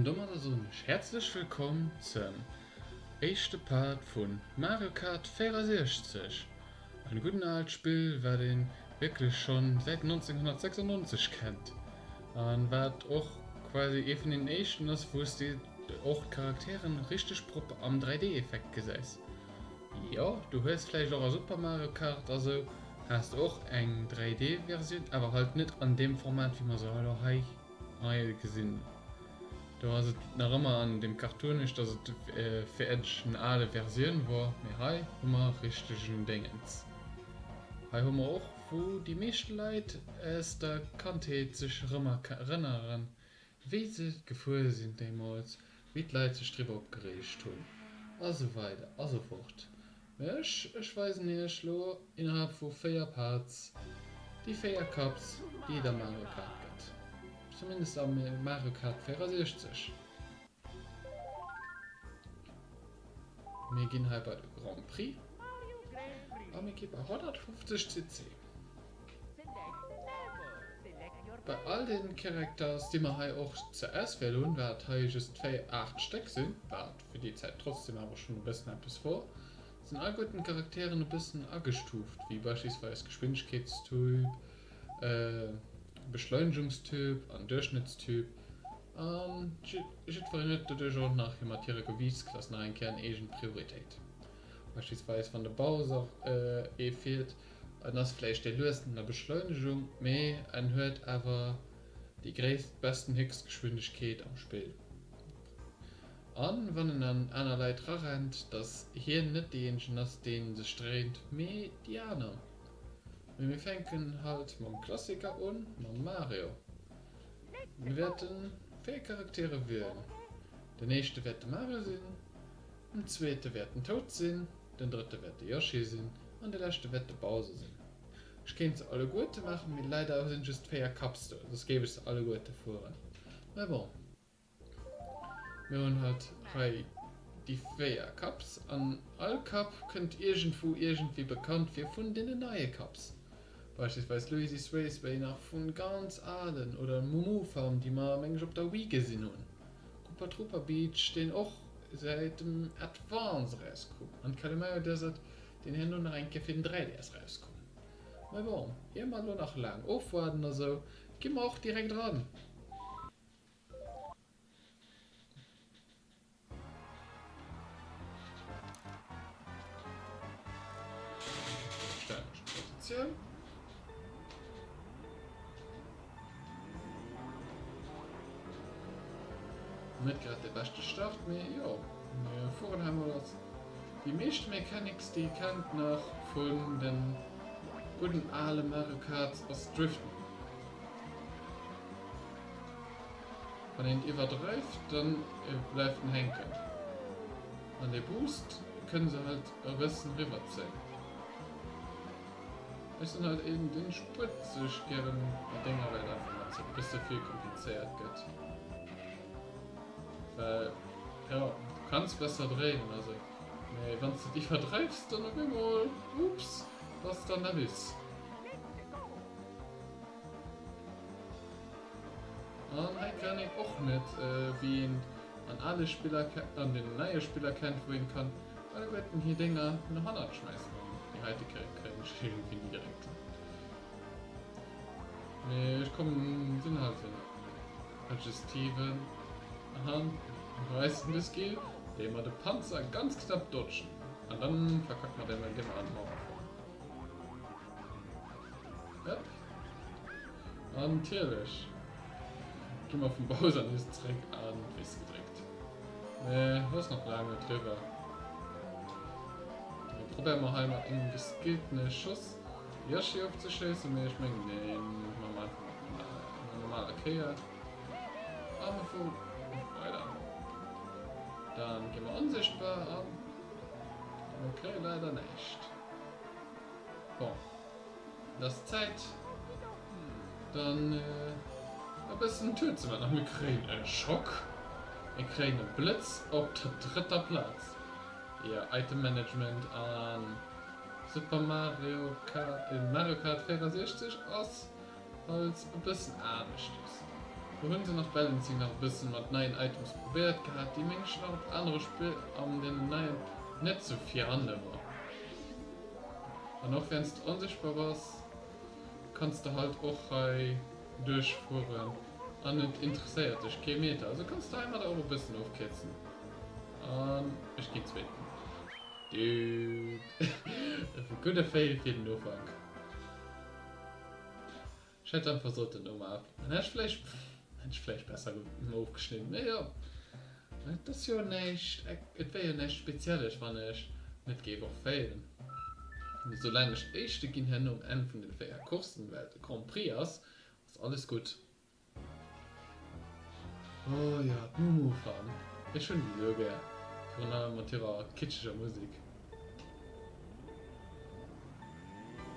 domadder soen ech häerzlech wëllkomm zum éischte Part vun Mario Kart 64, en gudden aalt Spill wat een wierklech schonn säit 1996 kennt an wat och quasi ee vun den éischten ass wou s de och d'Charakteren richteg propper am 3D Effekt gesäis. Jo du hues vläicht och a Super Mario Kart a sou has de och eng 3D Versioun awer halt net an deem Format wéi mer se elo hei Hei gesinn, do ass et nach ëmmer an deem cartoonesch, dass et fäerdeg ale Versioun wor, mee hei hu mer richtegen Déngens. Hei hu mer och wou déi meescht Leit aus der Kandheet sech erëm erënneren, wéi se gefuer sinn deemools, wéi d'Leit sech driwwer opgereegt hunn a sou weider a sou fort. Mee ech, ech weisen iech lo innerhalb vu 4 Parts déi 4 Cups déi et am Mario Kart gëtt. Zumindest am Mario Kart 64. Mir ginn hei bei de Grand Prix a mir gi bei 150 cc. Bei all den Characters déi mer hei och zur Auswiel hunn, wat hei just 4, 8 Stéck sinn, wat fir déi Zäit trotzdem awer schonn e bëssen eppes wor, sinn alleguerten d'Charakteren e bëssen agestuuft, wéi beispillsweis Geschwindegkeetstyp, Beschleunegungstyp an Duerchschnëttstyp, an jiddwereen huet doduerch och nach mat hirer Gewiichtsklass nach eng Kéier eng eegen Prioritéit. Beispillsweis wann de Bowser ee fiert, en ass vläicht dee luesten an der Beschleunegung, mee en huet awer déi gréisst, besten Héchstgeschwindegkeet am Spill. An wann en an aner Leit rarennt, dass hien net deejéinegen ass deen sech dréint, mee déi aner. Mee mir fänken halt mam Klassiker un, mam Mario. Mir wäerten 4 Charaktere wielen. Den éischte wäert de Mario sinn, den zweete wäert den Toad sinn, den drëtte wäert de Yoshi sinn an de leschte wäert de Bowser sinn. Ech kéint se alleguerte maachen, mee leider sinn just 4 Cups do, soss géif ech se alleguerte fueren. Mä bon. Mir hunn halt hei déi 4 Cups an all Cup kënnt iergendwou iergendwéi bekannt vir vun deenen neie Cups. Beispillsweis Luigi's Raceway nach vun ganz alen oder Moo Moo Farm déi mer meng ech op der Wii gesinn hunn. Koopa Troopa Beach deen och säit dem Advance erauskoum an Calimero Desert deen herno nach eng Kéier fir den 3DS erauskoum. Mä bon, ier mer elo nach laang ofwaarden a sou, gi mer och direkt eran. Positioun. Net grad de beschte Start, mee jo, mir fueren hei mol lass. Déi meescht Mechanics, déi ee kennt nach vun den gudden ale Mario Karts ass Driften. Wann een et iwwerdreift, dann bleift en hänken. An dee Boost kënne se halt e bëssen riwwerzéien. Ech sinn halt een, deen spuert sech gären déi Dénger, well et einfach mat ze bësse vill komplizéiert gëtt. Well jo, du kanns besser dréinen a sou, mee wann s de et iwwerdreifs, dann op eemol, ups, bass de an der Wiss. An hei kann een och net, wéi een an ale Spiller, an den neie Spiller kennt, wou een kann alleguerten hir Dénger no hannert schmäissen. An déi heite Kéier kréien ech iergendwéi ni direkt. Mee ech kommen, sinn halt en adjestiven an weisen de Skill, dee mer de Panzer ganz knapp dodgen. An dann verkackt mer den, dann gi mer an d'Mauer fueren. Hëpp. An natierlech gi mer vum Bowser nees zréck an d'Wiss gedréckt. Mee ass nach laang net eriwwer. Da probéiere mer hei mat engem geskilltene Schoss de Yoshi ofzeschéissen, mee ech mengen neen, maache mer einfach mat enger normaler Kéier. A mer fuere weider. Dann gi mer onsichtbar an mir kréie leider näischt. Bon, et ass Zäit dann e bëssen Tour ze man. A mir kréien e Schock, mir kréien e Blëtz op der drëtter Plaz. Jo, Item Management a Super Mario Kart, Mario Kart 64 ass halt e bëssen aneschters. Do hunn se nach d'Balancing nach e bëssen mat neien Items probéiert gehat, déi meng ech nach op anere Spill an deenen neien net sou virhande war. An och wärends de onsichtbar bass, kanns de halt och hei duerchfueren an et interesséiert dech kee Meter. Also kanns de heimadder och e bëssen ofkierzen. An ech ginn Zweeten. Dude. E gudde Fail fir den Ufank. Ech hätt einfach sollten nom Af, dann hätt ech vläicht, hätt ech vläicht besser ofgeschnidden. Mee jo, et ass jo näischt, et wär jo näischt Spezielles, wann ech net géif och failen. Mee soulaang ech Éischte ginn herno um Enn vun den 4 Courssen, well et e Grand Prix ass, ass alles gutt. Oh jo, d'Mumu Farm. Ech hunn déi sou gär. Virun allem mat hirer kitscheger Musek.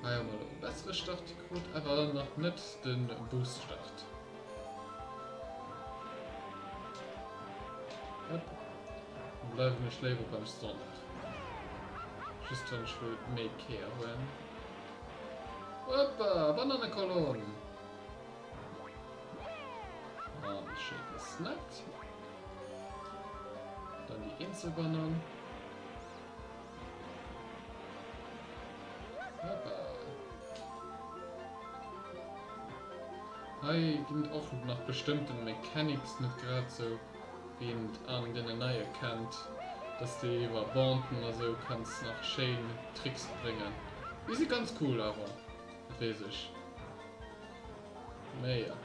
Hei hu mer elo e bessere Start krut, awer nach net de Boost-Start. Hopp, dann bleiwen ech léiwer beim Standard. Just wann ech wëll méi Kéier huelen. Hoppa, Banannekolonn! An schéi gesnackt. Dann déi eenzel Banan. Hoppa. Hei ginn et och nach bestëmmten Mechanics net grad sou wéi een et an deenen neie kennt, dass de iwwer Banden a sou kanns nach schéin Tricks bréngen. Déi si ganz cool awer, dat weess ech. Mee jo.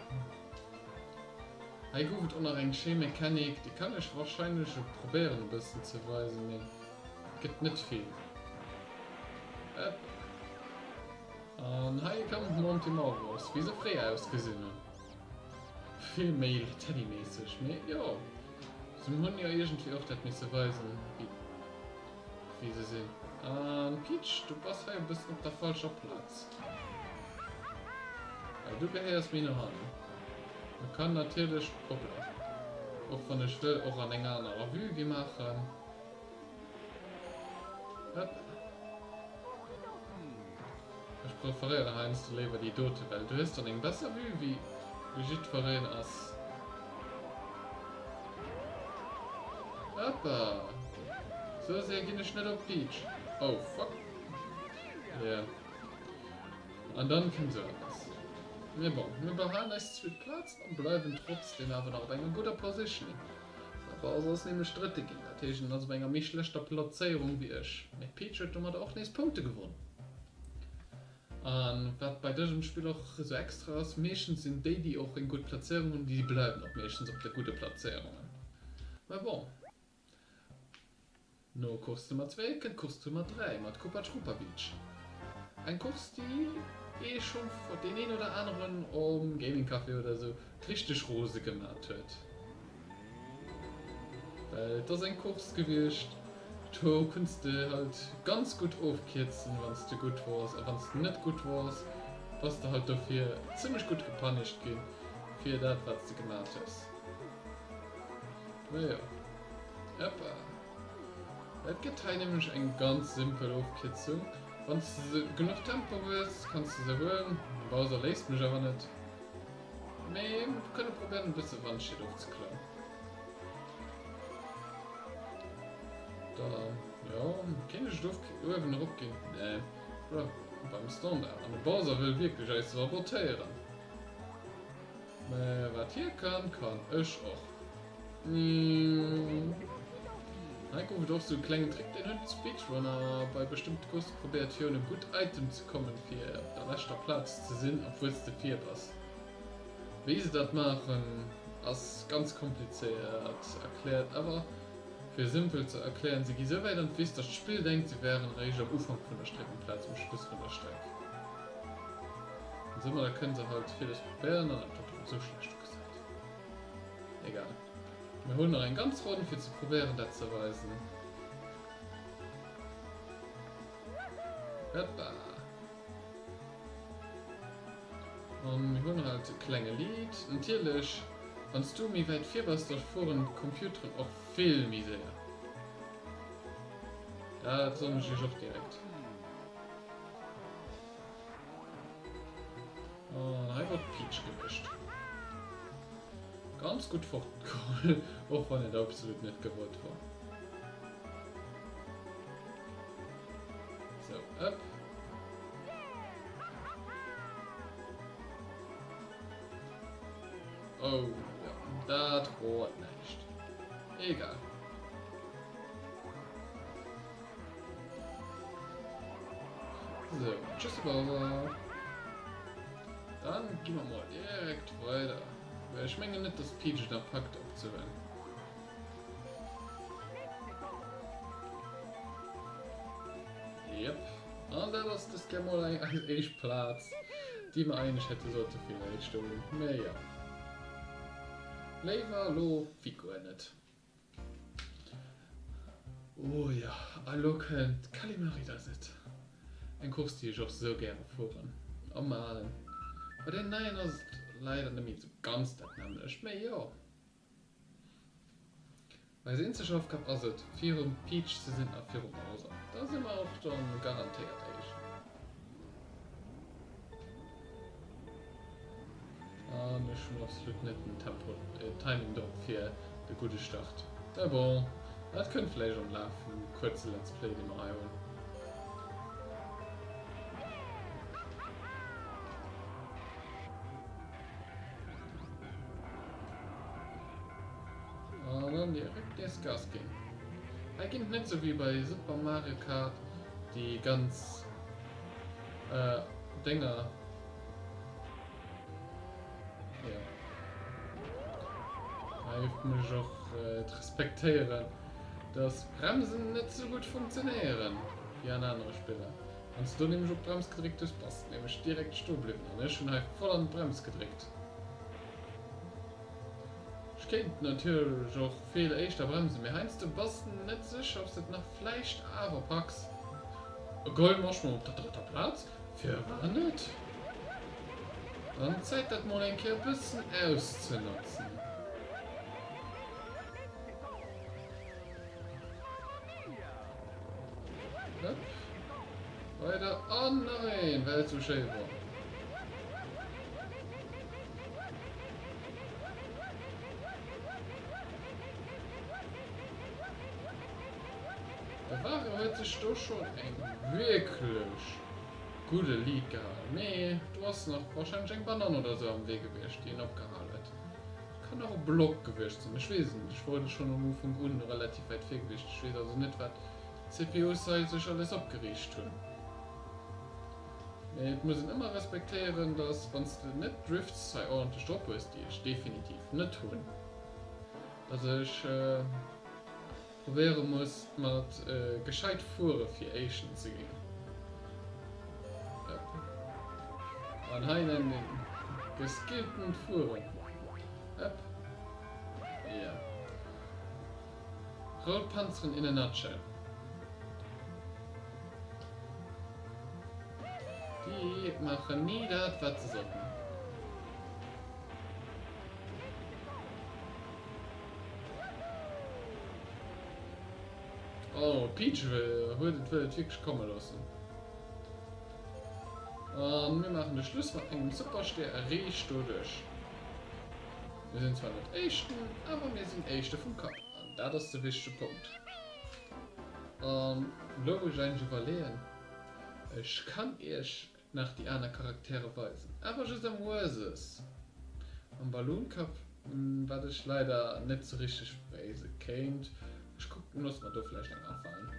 Hei gouf et och nach eng schéi Mechanik, déi kann ech wahrscheinlech och probéieren e bëssen ze weisen, mee et gëtt net vill. Ëpp. An hei koum d'Monty Marvels, wéi se fréier ausgesinn hunn. Vill méi Teddy-méisseg, mee jo, se hunn jo iergendwéi och dat misse weisen, wéi. Wéi se sinn. An Peach, du bass hei e bëssen op der falscher Plaz. Well du gehéiers méi no hannen. Man kann natierlech, hoppla, och wann ech wëll, och an eng anerer Vue gi maachen. Hopp. Ech preferéieren heiansdo léiwer déi dote, well du hues dann eng besser Vue wéi jiddwereen ass. Hoppa! Sou séier ginn ech net op Peach. Oh fuck. Yeah. An dann kënnt sou eppes. Mee bon, mir behalen eis zweet Plaz a bleiwen trotzdem awer nach op enger gudder Positioning. De Bowser ass nämlech Drëtte ginn, dat heescht en ass op enger méi schlechter Plazéierung wéi ech. Mee d'Peach huet domadder och nees Punkte gewonn. A wat bei dësem Spill och esou extra ass, meeschtens sinn déi déi och eng gutt Plazéierung hunn, déi bleiwen och meeschtens op de gudde Plazéierungen. Mä bon, no Course Nummer 2 kënnt Course Nummer 3 mat Koopa Troopa Beach. Eng Course déi ee scho deen een oder aneren um Gaming Café oder esou richteg rose gemat huet. Well et ass eng Course gewiescht, do kunns de halt ganz gutt ofkierzen, wann s de gutt wors, a wann s de net gutt wors, bass de halt dofir zimmlech gutt gepunished ginn fir dat wat s de gemat hues. Naja, eppa. Et gëtt hei nämlech eng ganz simpel Ofkierzung, wann s de genuch Tempo hues, kanns de se huelen. De Bowser léisst mech awer net. Mee mir kënne probéieren e bësse Wandschied ofzeklammen. Da, jo, kéint ech et of uewen erop ginn? Nee, oder beim Standard. An de Bowser wëll wierklech eis sabotéieren. Mä wat hie kann, kann ech och. Hei gouf et och sou e klengen Trick, deen hunn d'Speedrunner bei bestëmmte Coursse probéiert fir un e gutt Item ze kommen fir op der leschter Plaz ze sinn obwuels de vir bass. Wéi se dat maachen ass ganz komplizéiert erkläert, awer fir simpel ze erklären, se gi sou wäit an d'Wiss datt d'Spill denkt se wären eréischt am Ufank vun der Stréck amplaz um Schluss vun der Stréck. An soumadder kënne se halt villes probéieren an et och sou schlecht ugesäit. Egal. Mir hunn nach eng ganz Ronn fir ze probéieren dat ze weisen. Hoppa. An mir hunn halt e klenge Lead. Natierlech, wann s du méi wäit vir bass, da fueren d'Computeren och vill méi séier. Dat soen ech iech och direkt. An hei wor d'Peach gewiescht. Ganz gutt fort geholl, och wann et absolut net gewollt wor. Sou, ëpp. Oh, ja, dat wor näischt. Egal. Sou, tschüssi Bowser. Dann gi mer mol direkt weider. Well ech mengen net, dass d'Peach et nach packt opzehuelen. Jep. An dat ass dës Kéier mol eng eis éischt Plaz, déi mer eigentlech hätte sollte vill éischter hunn. Mee jo. Léiwer elo wéi guer net. Oh jo, a lo kënnt d'Kalimari Desert. Eng Course déi ech och sou gäre fueren am alen. Bei deenen neien ass et leider net méi sou ganz dat nämmlecht, mee jo. Eis eenzeg Aufgab ass et virum Peach ze sinn a virum Bowser. Da si mer och dann garantéiert éischten. An ech hunn absolut net den Tempo, Timing drop fir de gudde Start. Mä bon, dat kënnt vläicht am Laf vum kuerze Let's Play dee mer hei hunn. An dann direkt nees Gas ginn. Hei ginn et net sou wéi bei Super Mario Kart déi ganz Dénger. Jo. Hei muss ech och et respektéieren, dass Bremsen net sou gutt funktionéieren wéi an anere Spiller. Wann s de do nämlech op d'Brems gedréckt hues, bass de nämlech direkt stoe bliwwen an ech hunn hei voll an d'Brems gedréckt. Ech kéint natierlech och vill éischter bremsen, mee heiansdo bass de net sécher, ob s de et nach vläicht awer packs. Geil, mach mol op der drëtter Plaz, firwat net? Dann Zäit dat mol eng Kéier e bëssen auszenotzen. Hëpp, weider an nach een, well et sou schéi wor. De Wario huet sech do schon eng wierklech gudde Lead gehal, mee do ass nach wahrscheinlech eng Banann oder sou am Wee gewiescht déi en opgehal huet. Kann och e Block gewiescht sinn, ech weess et net. Ech wor schon am Ufank un relativ wäit vir gewiescht, ech weess also net wat d'CPUs hei sech alles opgeriicht hunn. Mee et muss een ëmmer respektéieren, dass wann s de net d'Drifts hei ordentlech drop hues, déi ech definitiv net hunn, dass ech probéiere muss mat gescheit fuere fir éischten ze ginn. Ëpp. An hei nennen een geskilltent Fueren. Ëpp. Jo. Rout Panzeren in a nutshell. Déi maachen ni dat wat se sollten. Oh, d'Peach huet et wëll et wierklech komme loossen. An mir maachen de Schluss mat engem Superstär riicht doduerch. Mir sinn zwar net Éischten, awer mir sinn Éischte vum Cup an dat ass de wichtege Punkt. An elo wou ech eigentlech iwwerleeën, ech kann iech nach déi aner Charaktere weisen, awer just am Versus. Am Balloon Cup, wat ech leider net sou richteg wéise kéint. Ech kucken, loosse mer do vläicht eng afalen.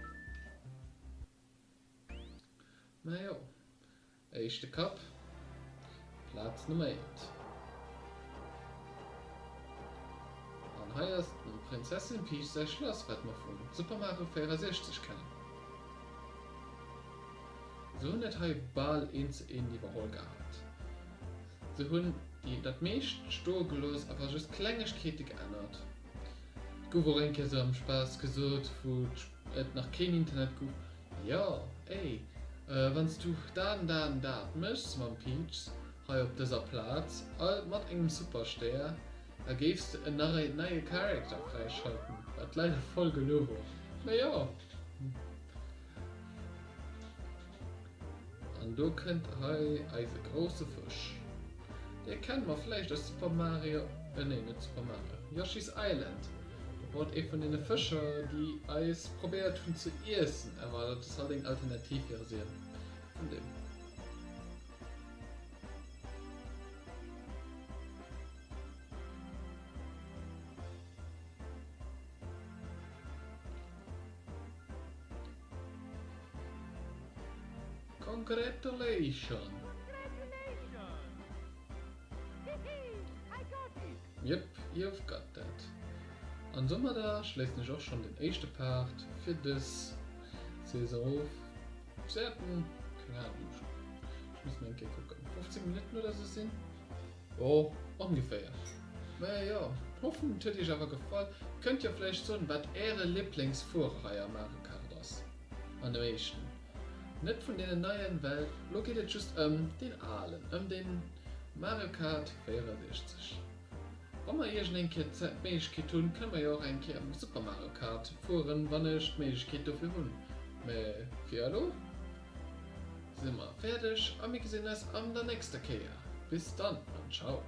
Mä jo. Éischte Cup, Plaz Nummer eent. An hei ass dem Prinzessin Peach säi Schlass, wat mer vun Super Mario 64 kennen. Se hunn et hei bal eent zu eent iwwerholl gehat. Se hunn déi dat meescht stoe gelooss awer just Klengegkeete geännert. Et gouf och eng Kéier sou am Spaass gesot, wou et nach keen Internet gouf, Jo, ey, wann s du dat an dat an dat méchs mam Peach hei op dëser Plaz mat engem Superstär, da géifs de en neie Charakter fräischalten, wat leider voll gelu wor. Mee jo. An do kënnt hei eise grousse Fësch. Dee kenne mer vläicht aus Super Mario, äh nee, net Super Mario, Yoshi's Island. Do wor et ee vun deene Fëscher, déi eis probéiert hunn ze iessen, awer dat ass halt eng alternativ Versioun vun deem. Congratulations! Yep, you've got that. An domadder schléissen ech och schonn den éischte Part fir dës Saison of. Wäerten, keng Ahnung, ech muss mol eng Kéier kucken, 15 Minutten oder sou sinn. Jo, ongeféier. Mä jo, hoffen et huet iech awer gefall. Kënnt jo vläicht soen wat äre Liblingsfuerer hei am Mario Kart ass. An dem éischten. Net vun deenen neien, well lo geet et just ëm deen alen, ëm den Mario Kart 64. Wa mer iergend eng Kéier d'Méiglechkeet hunn, kënne mer jo och eng Kéier Super Mario Kart fueren, wann ech d'Méiglechkeet dofir hunn. Mä fir elo. Si mer fäerdeg a mir gesinn eis an der nächster Kéier. Bis dann an ciao.